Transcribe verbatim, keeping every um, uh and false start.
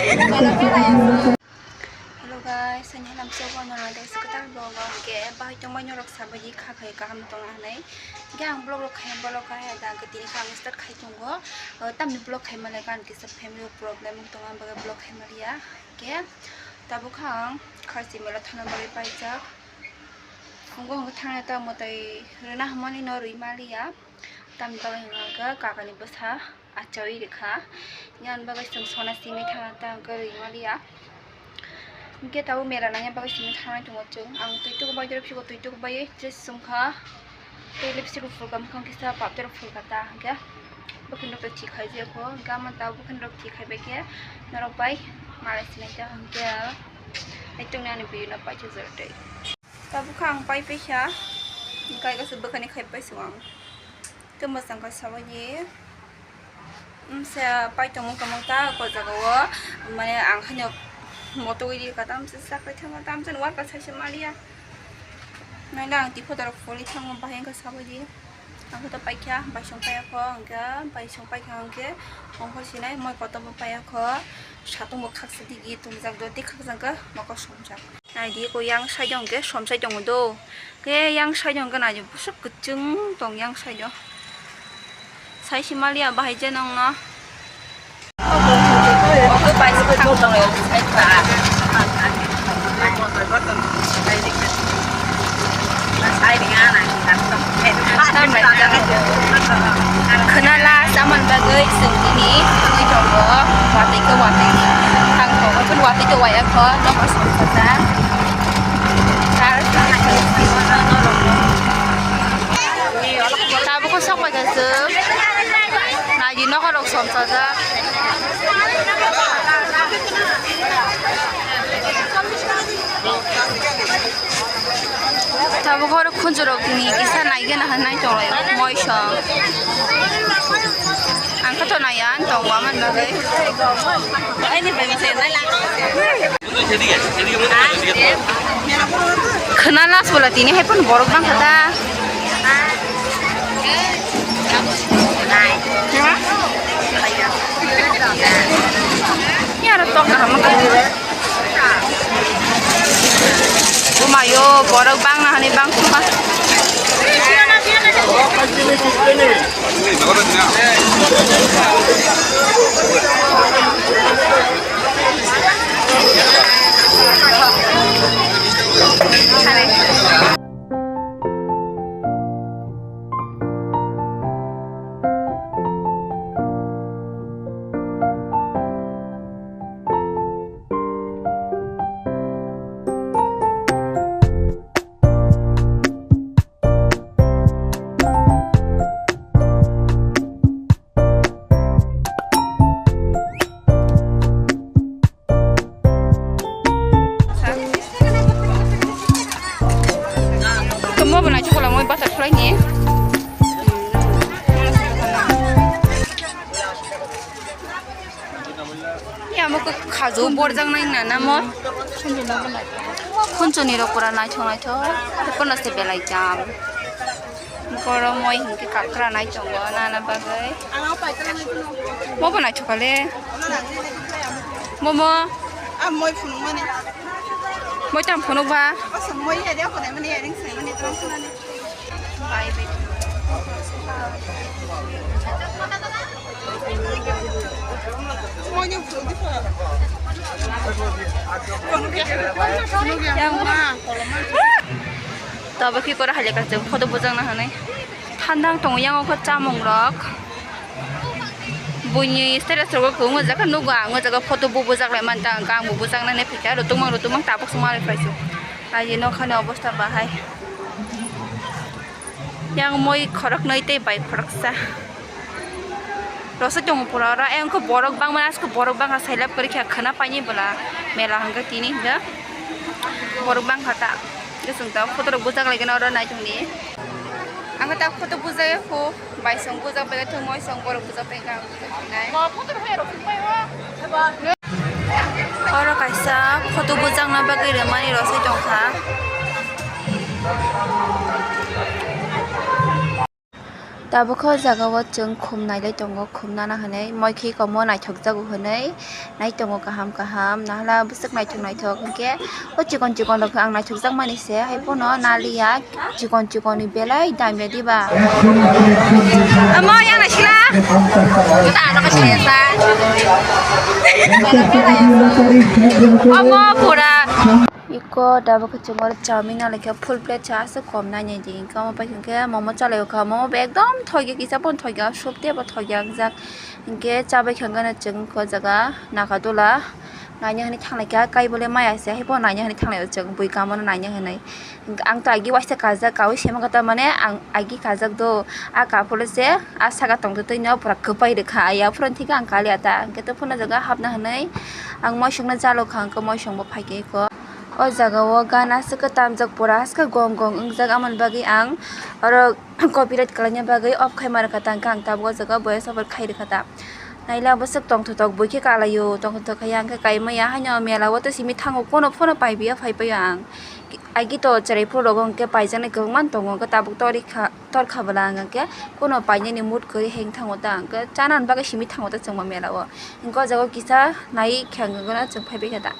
Hello guys, ani halam se wano na dai se kwtal vlog o hwnkhe bahai tongmani norok sabaidi kha khai kaham tongna hinwi. Hwnkhe ang vlog rok khai vlog khai da hwnkhe tini khe ang start khai tongo. O, tamni vlog khai male kan kisa family problem wng tong ang bagwi vlog khai maliya. Hwnkhe tabuk kha ang kharchi mela thana bagwi paijak. Wngkha hwnkhe thangna ta mwtai rwna hwnmani no rwi maliya. Tamni bagwi hwnkha kakani bwsa achawi rikha. Yang bagwi chwng sona simi thangna ta hwnkhe rwi maliya. Hwnkhe tabuk mela nangya bagwi simi thangnai tongo chwng. Ang twi tukubai, twi tukubai dress chumkha. Tei lipstick rok phulkha, mwkhang kisa powder rok phulkha ta hwnkhe. Bwkhwnrok to thik khai jaya kho, hwnkhe ama ta bwkhwnrok thik khai bai khe norok bai malai sinai ta hwnkhe. Hai tongni ani video no paithak jora tei. Tabuk kha ang pai paikha, hwnkhe kaisa bwkhani khai paisung ang. Tei mwchang kha sabaidi. Msa pai tongmung tongmung ta ko jaga o, mane ang haino motogwi rikha tamsa sakai thango tamsa worker saisa maliya. Naina ang twi photo rok pholi thango bahai wngkha sabaidi. Ang khe to paikha, baisong paiya kho, hwnkhe baisong paikha hwnkhe ongkho sinai moi kotorma paiya kho, satung bo khaksa digi tongjak do, tei khaksa hwnkhe mokol somjak. Naidi ko yang side o hwnkhe somsai tongo do, khe yang side o hwnkhe naidi bwswk kwchwng tong yang side o. Sai si maliya bahai je nongno. Khwnala chamani bagwi chwng tini twi tongo, watwi khe watwi thang tongo, watwi to waya kho, nogo songchajak. Tabuk khe sok bai kha chwng. Naidi nokhorok somsajak. Tabuk oro khunjurokni kisa naigena hinwi tonglaio, moisong. Ang khe to naiya, ang tongo, amani bagwi. Khwna last bola tini hai phano borok bangkha ta. Ni aro tok kaham wngkha. Bumayo borok bangna hani bangkha. Tamo bo naithok la moi bachar khwlai ni. Ya mo khaju borjak nai na na mo. Khunchuni rok pura naithok naithok. Kono se belai jam. Borok moi hinkhe kakra nai tongo nana bagwi. Mo bo naithok le. Momo. A moi phunukmani. Moi tam phunuk ba. Asa moi ya dia phunai mani ya ring sai mani tong phunani. Bai bai. Moi ni phunuk di phunuk. Phunuk ya. Phunuk ya. Yang ma. Tabuk khe kora hai lekha chwng photo bujak na hinwi. Thandang tongo yang o khe chamung rok. Buini status rogo kwbangma jaga nugo ang, o jaga photo bo bujak lai manta, ang bo bujak nani phaikha, rutukmang rutukmang tabuk songma lai phaisuk. Aji nokhani obostha bahai. Yang moi khoroknwi tei bai khoroksa. Rosai tongo pura oro, ayang khe borok bangmani, asko borok bangkha, sailab kwrwikha khwna paini bwla mela hwnkhe tini hwnkhe borok bangkha ta. Hwnkhe chwng ta photo rok bujak lai gana oro naithokni. Ang ta photo bujak ya kho, bai song bujak bai thung moi song borok bujak bai kha. Oro kaisa photo bujakna bagwi rwmani rosai tongkha. Tabuk o jaga o chwng khum nailai tongo, khum nana hinwi moikhe komo naithokjago hinwi nai tongo kaham kaham, nahala bwswk naithok naithok hinkhe o chikon chikon rok ang naithokjakmani se, hai phano naliya, chikon chikon ni belai damya diba. Omo yang naisila. Omo pura. Iko tabuk chwng oro chowmin nalaikha full plate cha aswk kom nainai di, hinkhe omo pai hinkhe momo chalaio kha, momo bo ekdom thokya, kisa phano thokya, soup teibo thokya wngjak. Hinkhe chabai kha gana chwng o jaga Nagadula naina hinwi thanglaikha, kai bole maya se, haibo naina hinwi thanglaio chwng, bui kamono naina hinwi. Ang to agi waisa kajak, kawi sema kata mane ang agi kajak do, a kaphuru se a saka tongtwtwi no pura kwpai rwkha, ya phuru thikhe ang kaliya ta, hinkhe to phuru jaga hapna hinwi ang moisongno chalo kha, hinkhe moisongbo phaikhe eko. O jaga o gana aswk tamjak pura aswk gong gong wngjak, amoni bagwi ang oro copyright kalaina bagwi off khaima rwkha ta, hinkhe ang tabuk o jaga voice over khai rwkha ta. Naila bwswk tongthotok bui khe kalaio, tongthotok khai ya hinkhe kaimaya haino mela o tei simi thango, kono phano paibiya phaipaio ang. Agi to cherai phuru rogo hinkhe paijaknai kwbangma tongo, hinkhe tabuk torikha, torkha bwla ang hinkhe kono painani mood kwrwi heng thango ta, hinkhe chanani bagwi simi thango ta chwngma mela o. Hinkhe o jaga o kisa nai khe ang chwng phaibai kha ta.